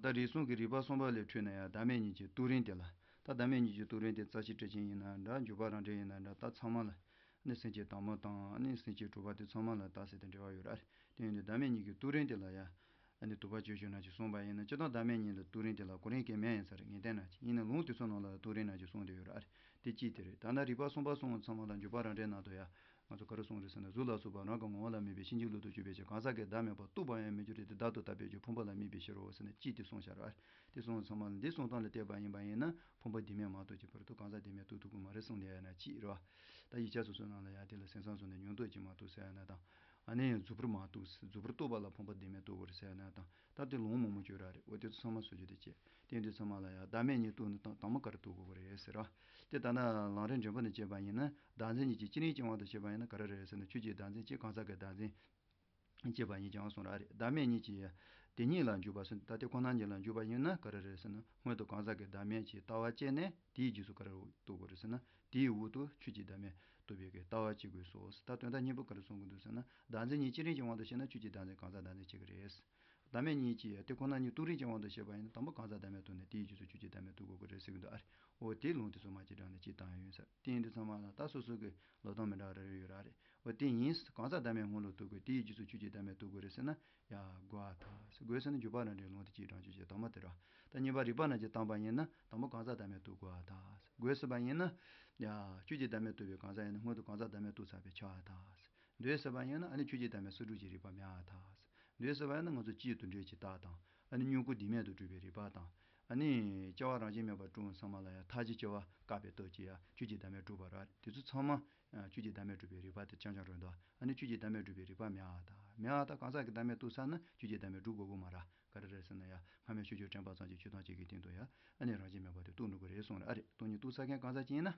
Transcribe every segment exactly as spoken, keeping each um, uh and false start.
ད་རིགས་གསུམ་གྱི་རིགས་པ་གསུམ་པ་ལས་འཕྲོས་ནས་ཡང་བདག་མེད་གཉིས་ཀྱི་རྟོགས་རིམ་དེ་ལ། ད་བདག་མེད་གཉིས་ཀྱི་རྟོགས་རིམ་དེ་རྩ་ཤེ་སྤྲོས་བཅས་ཡིན་ན་འདྲ། འཇུག་པ་རང་འགྲེལ་ཡིན་ན་འདྲ། ད་ཚང་མ་ལ། ཨ་ནི་སེམས་བསྐྱེད་དང་པོ་དང་། ཨ་ནི་སེམས་བསྐྱེད་དྲུག་པ་དེ་ཚང་མ་ལ་རྟགས་གསལ་དང་འབྲེལ་བ་ཡོད་རེད། དེ་ཡིན་དུས་བདག་མེད་གཉིས་ཀྱི་རྟོགས་རིམ་དེ་ལ་ཡང་། ཨ་ནི་དུ་བ་བཅུ་བཅུ་ནང་བཞིན་གསུངས་པ་ཡིན་ན། སྤྱིར་བཏང་བདག་མེད་གཉིས་ལ་རྟོགས་རིམ་དེ་ལ་གོ་རིམ་གང་མིན་ཡིན་ས་རེད། ངེས་གཏན་ནང་བཞིན་ཡིན་ན། ལུང་དེ་ཚོ་ནང་ལ་རྟོགས་རིམ་ནང་བཞིན་གསུངས་བསྡད་ཡོད་རེད། དེ་གཅིག་དེ་རེད། ད་ནི་རིགས་པ་གསུམ་པ་གསུངས་པ་ཚང་མ་ལ་འཇུག་པ་རང་འགྲེལ་ནང་དུ་ཡང་། ང་ཚོ་ག་རེ་གསུངས་རེད་ཟེར་ན། གཟུགས་ལ་སོགས་པ་རང་གི་ངོ་བོ་ལ་དམིགས་པའི་ཕྱིན་ཅི་ལོག་ཏུ་གྱུར་པའི་ཕྱིར། གང་ཟག་གི་བདག་མེད་པ་རྟོགས་པ་ཡང་མི་འགྱུར་ཏེ། དེ་བདག་ཏུ་ལྟ་བའི་རྒྱུ་ཕུང་པོ་ལ་དམིགས་པའི་ཕྱིར་རོ་ཟེར་ནས་གཅིག་དེ་གསུངས་བཞག་རེད། དེ་གསུངས་པ་ཚང་མ་ལ། འདི་གསུངས་སྟངས་ལ་བལྟས་པ་ཡིན་པ་ཡིན་ན། ཕུང་པོ་བདེན་མེད་མ་རྟོགས་ཀྱི་བར་དུ་གང་ཟག་བདེན་མེད་རྟོགས་ཐུབ་ཀྱི་མ་རེད་གསུངས་བསྡད་ཡོད་ན་གཅིག་རེད་བ། ད་ཡིག་ཆ་སོ་སོའི་ནང་ལ་ཡང་དེ་ལ་སེམས་བཟང་བཟུང་ནས་མྱོང་རྟོགས་ཀྱིས་མ་རྟོགས་ཟེར་ཡ་ན་དང་། ཨ་ནི་གཟུགས་པོར་མ་རྟོགས། གཟུགས་པོར་རྟོགས་པ་ལ་ཕུང་པོ་བདེན་མེད་རྟོགས་དགོས་རེད་ཟེར་ཡ་ན་དང་། ད་དེ་ལུང་མང་པོ་ཅིག་ཡོད་རེད། འོ་དེ་ཚོ་ཚང་མ་བཟོ་རྒྱུ་དེ་བྱས། དེ་འདི་ཚང་མ་ལ་ཡང་བདག་མེད་གཉིས་རྟོགས་ནས་དང་། དང་པོ་ག་རེ་རྟོགས་དགོས་ཀྱི་རེད་ཟེར་བ། དེ་ལྟ་ན་ལམ་རིམ་འབྲིང་པོ་ནས་བྱས་པ་ཡིན་ན། བདག་འཛིན་གཉིས་ཀྱི་བསྐྱེད་རིམ་གྱི་དབང་དུ་བྱས་པ་ཡིན་ན་ག་རེ་རེད་ཟེར་ན། ཆོས་ཀྱི་བདག་འཛིན་གཅིག་གང་ཟག་གི་བདག་འཛིན་གཅིག་པ་ཡིན་ཀྱང་གསུངས་རེད། བདག་མེད་གཉིས་ཀྱི་དེ་གཉིས་ལ་འཇུག་པ་སོགས། ད་དེ་ཁོ་ན་ཉིད་ལ་འཇུག་པ་ཡིན་ན་ག་རེ་རེད་ཟེར་ན། སྔོན་དུ་གང་ཟག་གི་བདག་མེད་ཀྱི་ལྟ་བ་བསྐྱེད་ནས། དེའི་རྗེས་སུ་ག་རེ་རྟོགས་དགོས་རེད་ཟེར་ན། དེའི་འོག་ཏུ་ཆོས་ཀྱི་བདག་མེད་རྟོགས་པའི་གི་ལྟ་བ་བསྐྱེད་དགོས་སོ། ད་དོན་དག་སྙིང་པོ་ག་རེ་གསུང་གི་འདུག་ཟེར་ན། བདག་འཛིན་གཉིས་བསྐྱེད་རིམ་གྱི་དབང་དུ་བྱས་ན་ཆོས་ཀྱི་བདག་འཛིན་གང་ཟག་བདག་འཛིན་བྱེད་ཀྱི་རེད། བདག་མེད་གཉིས་ཀྱི་དེ་ཁོ་ན་ཉིད་རྟོགས་རིམ་གྱི་དབང་དུ་བྱས་པ་ཡིན་ན། དང་པོ་གང་ཟག་བདག་མེད་རྟོགས་ནས་དེའི་རྗེས་སུ་ཆོས་ཀྱི་བདག་མེད་རྟོགས་དགོས་ཀྱི་རེད་ཟེར་གྱི་འདུག་ཨ་རེ། འོ་དེའི་ལུང་དེ་ཚོ་མ་གཅིག་དྲངས་ནས་གཅིག་བཏང་ཡོད་ཡིན་ས་རེད། དེ་ཡིན་དུས་ཚང་མ་ལ་ད་སོ་སོ་གི་ལོ་སྟངས་མི་འདྲ་བ་རེ་རེ་ཡོད་ར་རེད། འོ་དེ་ཡིན། གང་ཟག་བདག་མེད་སྔོན་ལ་རྟོགས་དགོས། དེའི་རྗེས་སུ་ཆོས་ཀྱི་བདག་མེད་རྟོགས་དགོས་རེད་ཟེར་ན། ཡ་དགོས་པ་ཐལ་ཟེར། དགོས་ཟེར་ན་འཇུག་པ་རང་འགྲེལ་ལུང་དེ་གཅིག་དྲངས་ཆོག་ཅེས་དང་པོ་དེ་རེད། ད་གཉིས་པ་རིགས་པ་ནང་བཞིན་བཏང་པ་ཡིན་ན། དང་པོ་གང་ཟག་བདག་མེད་རྟོགས་དགོས་པ་ཐལ་ཟེར། དགོས་ཟེར་བ་ཡིན་ན། ཡ་ཆོས་ཀྱི་བདག་མེད་རྟོགས་པའི་གང་ཟག་ཡིན་ན། སྔོན་དུ་གང་ཟག་བདག་མེད་རྟོགས་ཚར་བའི་ཆ་ཐལ་ཟེར། འདོད་ཟེར་བ་ཡིན་ན། ཨ་ནི་ཆོས་ཀྱི་བདག་མེད་སོར་སྒྲུབ་ཀྱི་རིགས་པ་མེད་པ་ཐལ་ཟེར། འདོད་ཟེར་བ་ཡིན་ན་ང་ཚོ་སྤྱིའི་དུད་འགྲོའི་གི་རྟགས་དང་། ཨ་ནི་མྱུ་གུ་བདེན་མེད་དུ་སྒྲུབ་པའི་རིགས་པ་དང་། ཨ་ནི་སྐྱེ་བ་རང་བཞིན་མེད་པར་གྲུབ་ཚང་མ་ལ་ཡང་མཐའ་བཞི་སྐྱེ་བ་བཀག་པའི་སྟོབས་ཀྱིས་ཡང་ཆོས་ཀྱི་བདག་མེད་སྒྲུབ་པ་རེད། དེ་ཚོ་ཚང་མ་ཆོས་ཀྱི་བདག་མེད་སྒྲུབ་པའི་རིགས་པ་དེ་རྐྱང་རྐྱང་རེད་འདུག་ཨ་ནི་ཆོས་ཀྱི་བདག་མེད་སྒྲུབ་པའི་རིགས་པ་མེད་པ་ཐལ། མེད་པ་ཐལ། གང་ཟག་གི་བདག་མེད་རྟོགས་ཚར་ན་ཆོས་ཀྱི་བདག་མེད་སྒྲུབ་དགོས་ཀྱི་མ་རེད། ག་རེ་རེད་ཟེར་ན། ཡང་སྔ་མའི་ཕྱོགས་ཆོས་དྲན་པ་ཙམ་གྱིས་ཆོས་ཐམས་ཅད་ཀྱི་སྟེང་དུ་ཡང་ཨ་ནི་རང་བཞིན་མེད་པ་དེ་རྟོགས་འགྲོ་གི་རེད་གསུངས་རེད། ཨ་རེད། སྟོང་ཉིད་རྟོགས་ཚར་མཁན་གང་ཟག་ཅིག་ཡིན་ན།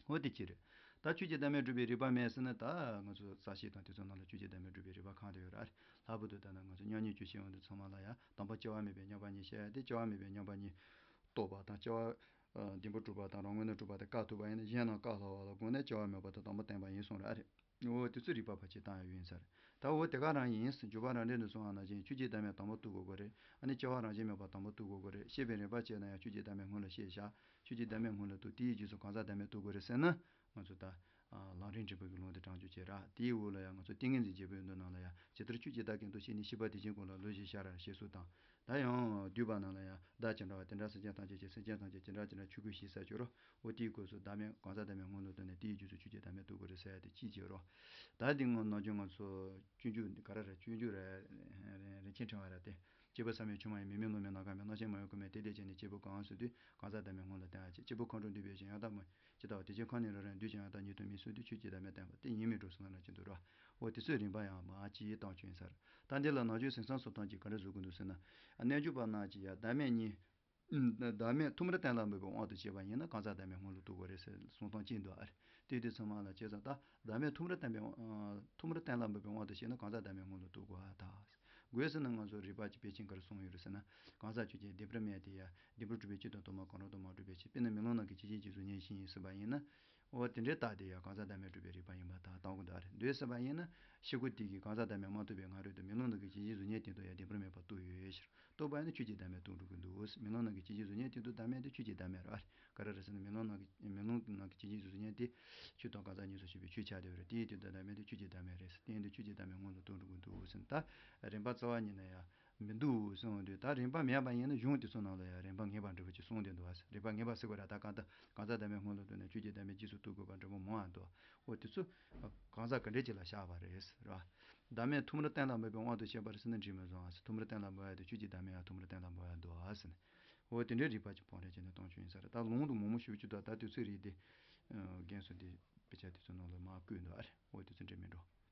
འོ་དེ་ཅི་རེད། ད་ཆོས་ཀྱི་བདག་མེད་སྒྲུབ་པའི་རིགས་པ་མེད་ཟེར་ན། ད་ང་ཚོ་རྩ་ཤེ་དང་དེ་ཚོ་ནང་ལ་ཆོས་ཀྱི་བདག་མེད་སྒྲུབ་པའི་རིགས་པ་གང་དུ་ཡོད་རེད། ཨ་རེད། ལྷག་པར་དུ་ད་ནི་ང་ཚོ་མཉམ་ཉིད་སྤྱོད་བྱེད་ཡོངས་འདུ་ཚང་མ་ལ་ཡང་དང་པོ་སྐྱེ་བ་མེད་པའི་མཉམ་པ་ཉིད་བཤད་ཡ་དེ། སྐྱེ་བ་མེད་པའི་མཉམ་པ་ཉིད་རྟོགས་པ་དང་། སྐྱེ་བ་བདེན་པར་གྲུབ་པ་དེ་བཀག་ཐུབ་པ་ཡིན་ན། གཞན་རྣམས་བཀག་སླ་བ་ལ་དགོངས་ནས་སྐྱེ་བ་མེད་པ་དེ་དང་པོ་བསྟན་པ་ཡིན་གསུངས་རེད། ཨ་རེད། འོ་དེ་ཚོ་རིགས་པ་ཕར་ཕྱིར་བཏང་ཡ་ཡིན་ས་རེད། ད་འོ་དེ་ག་རང་ཡིན། འཇུག་པ་རང་འགྲེལ་དུ་གསུངས་པ་ནང་བཞིན་ཆོས་ཀྱི་བདག་མེད་དང་པོ་རྟོགས་དགོས་པ་རེད། ཨ་ནི་སྐྱེ་བ་རང་བཞིན་མེད་པ་དང་པོ་རྟོགས་དགོས་པ་རེད། བཤད་པའི་རིམ་པ་བྱས་ན་ཡང་ཆོས་ཀྱི་བདག་མེད་སྔོན་ལ་བཤད་བཞག་ཆོས་ཀྱི་བདག་མེད་སྔོན་ལ་རྟོགས། དེའི་རྗེས་སུ་གང་ཟག་བདག་མེད་རྟོགས་དགོས་རེད་ཟེར་ན། ང་ཚོ་ད་ལམ་རིམ་འབྲིང་པོ་གི་ལུང་དེ་དྲངས་ཆོག་ཅེས་རེད། དེའི་འོག་ལ་ཡང་ང་ཚོ་ཏིང་ངེ་འཛིན་རྒྱས་པའི་མདོ་ནང་ལ་ཡང་། ཇི་ལྟར་ཆོས་ཀྱི་བདག་གིས་མདོ་ཤེས་ནས། ཤེས་པ་དེ་བཞིན་ཀུན་ལ་བློ་ཞེས་བྱ་ར་ཞེས་སོགས་དང་། ད་ཡང་བསྡུས་པ་ནང་ལ་ཡང་། བདག་ཅི་འདྲ་བ་དེ་འདྲ་སེམས་ཅན་ཐམས་ཅད་ཀྱི། སེམས་ཅན་ཐམས་ཅད་ཇི་འདྲ་ཇི་འདྲ་ཆོས་ཀུན་ཞེས་བྱ་སྦྱོར་རོ། འོ་དེའི་སྐབས་སུ་བདག་མེད་གང་ཟག་བདག་མེད་སྔོན་ལ་རྟོགས་ནས་དེའི་རྗེས་སུ་ཆོས་ཀྱི་བདག་མེད་རྟོགས་དགོས་རེད་ཟེར་ཡ་དེ་གཅིག་བྱས་རོ། ད་འདི་ངོ་ནང་བཞིན་ང་ཚོ་སྤྱོད་འཇུག་ག་རེ་རེད། སྤྱོད་འཇུག་རེད། རིན་ཆེན་ཕྲེང་བ་རེད་དེ། སྐྱེས་བུ་བསམ་ཡས་མཆོག་མ་ཡིན། མི་དམིགས་བློ་མིག་ནམ་མཁའ་མིན། རྣམ་ཤེས་མ་ཡིན་སྐུ་མིན། དེ་ལས་སྐྱེས་ནས་སྐྱེས་བུ་གང་ཟེར་དུས། གང་ཟག་བདག་མེད་སྔོན་ལ་བསྟན་པ་བྱས། སྐྱེས་བུ་མཁའ་འགྲོ་འདུས་པའི་ཞིང་ཡང་དག་སྨིན། ཇི་ལྟ་བ་དེ་བཞིན་ཁམས་ནི་རང་རེད། འདུས་ཀྱང་ཡང་དག་ཉིད་དུ་སྨིན་ཟེར་དུས། ཆོས་ཀྱི་བདག་མེད་བསྟན་པ་དེ་ཡིན་མིན་འགྲོ་གསུངས་ན་ཅི་འདུག་ར། འོ་དེ་ཚོའི་རིམ་པ་ཡང་མ་ཅིག་བཏང་ཆོག་ཡིན་ས་རེད། ད་འདི་ལ་ནང་ཆོས་ཟིན་སང་སོ་ཐམས་ཅད་ག་རེ་བཟོ་དགོས་འདུག་ཟེར་ན། རྣལ་འབྱོར་པ་རྣམས་ཀྱིས་ཡང་བདག་མེད་གཉིས། ཨུམ། བདག་མེད་ཐོག་མར་བསྟན་ལ་འབད་པའི་དབང་དུ་བྱས་པ་ཡིན་ན། གང་ཟག་བདག་མེད་སྔོན་ལ་རྟོགས་དགོས་རེད་ཟེར་གསུང་སྟངས་གཅིག་འདུག་ཨ་རེ། དེ་དུས་ཚང་མ་ལ་བྱས་ཙང་། ད་བདག་མེད་ཐོག་མར་བསྟན་པའི་དབང་། ཐོག་མར་བསྟན་ལ་འབད་པའི་དབང་དུ་བྱས་ན། གང་ཟག་བདག་མེད་སྔོན་ལ་རྟོགས་དགོས་པ་དང་། དགོས་ཟེར་ན་ང་ཚོ་རིགས་པ་གཅིག་ཕལ་ཆེར་ག་རེ་གསུངས་ཡོད་རེད་ཟེར་ན། གང་ཟག་ཆོས་ཅན་བདེན་པར་མེད་དེ་ཡང་བདེན་པར་གྲུབ་པའི་སྤྱི་དང་དུ་མ་གང་རུང་དུ་མ་གྲུབ་པའི་ཕྱིར། དཔེར་ན་མེ་ལོང་ནང་གི་ཇི་བཞིན་གྱི་གཟུགས་བརྙན་བཞིན་ཡིན་ཟེར་བ་ཡིན་ན། འོ་དེ་འདྲའི་རྟགས་དེ་ཡང་གང་ཟག་བདག་མེད་གྲུབ་པའི་རིགས་པ་ཡིན་པ་དང་བཏང་དགོས་འདུག་ཨ་རེ། འདོད་ཟེར་བ་ཡིན་ན་ཤེས་སྒོ་དེ་གིས་གང་ཟག་བདག་མེད་མ་རྟོགས་པའི་སྔ་རོལ་དུ་མེ་ལོང་ནང་གི་ཇི་བཞིན་གཟུགས་བརྙན་སྟེང་དུ་ཡང་བདེན་པར་མེད་པར་རྟོགས་ཡོད་ཕྱིར། རྟོགས་པ་ཡིན་ན་ཆོས་ཀྱི་བདག་མེད་རྟོགས་འགྲོ་གི་འདུག་མེ་ལོང་ནང་གི་ཇི་བཞིན་གཟུགས་བརྙན་སྟེང་དུ་བདག་མེད་དེ་ཆོས་ཀྱི་བདག་མེད་རེད་ཨ་རེ། ག་རེ་རེད་ཟེར་ན། མེ་ལོང་ནང་གི་མེ་ལོང་ནང་གི་ཇི་བཞིན་གཟུགས་བརྙན་དེ་ཆོས་དང་གང་ཟག་གཉིས་སུ་ཕྱེ་བའི་ཆོས་ཆགས་བསྡད་པ་རེད། དེའི་དོན་དུ་བདག་མེད་དེ་ཆོས་ཀྱི་བདག་མེད་རེད་ཟེར། དེ་ཡིན་དུས་ཆོས་ཀྱི་བདག་མེད་སྔོན་དུ་རྟོགས་འགྲོ་གི་འདུག་ཟེར་ན། ད་རིམ་པ་རྩ་བ་ཉིད་ནས་ཡང་མི་འདུག་གསུངས་དུས། ད་རིམ་པ་མེད་པ་ཡིན་ན་གཞུང་དེ་ཚོ་ནང་ལ་ཡང་རིམ་པ་ངེས་པ་འདྲ་པོ་ཅིག་གསུངས་བསྡད་འདུག་བ། རིམ་པ་ངེས་པ་ཟེར་དགོས་ར། ད་གང་ལྟར་གང་ཟག་བདག་མེད་སྔོན་ལ་རྟོགས་ནས་ཆོས་ཀྱི་བདག་མེད་རྗེས་སུ་རྟོགས་དགོས་པ་འདྲ་པོ་མང་བ་འདུག་འོ་དེ་ཚོ་གང་ཟག་ག་འདྲས་ཅིག་ལ་བཞག་པ་རེད་ཟེར་བ། བདག་མེད་ཐོག་མར་གཏན་ལ་འབེབས་པའི་དབང་དུ་བྱས་པ་རེད་ཟེར་ན་འགྲིག་མི་འདུག་ཨ་ཟེར། ཐོག་མར་གཏན་ལ་འབེབས་ཡ་དེ་ཆོས་ཀྱི་བདག་མེད་ཡང་ཐོག་མར་གཏན་ལ་འབེབས་ཡ་འདུག་ཨ་ཟེར་ནས། འོ་དེ་འདྲའི་རིགས་པ་ཅིག་སྤང་རེས་བྱས་ནས་གཏོང་ཆོག་ཡིན་ས་རེད། ད་ལུང་དུ་མང་པོ་ཞུ་རྒྱུ་འདུག་ད་དུས་ཚོད་རིགས་དེ་རྒན་གསོ་དེ་དཔེ་ཆ་དེ་ཚོ་ནང་ལ་མར་བཀོད་འདུག་ཨ་རེད། འོ་དེ་ཚོ་འདྲ་མི་འགྲོ།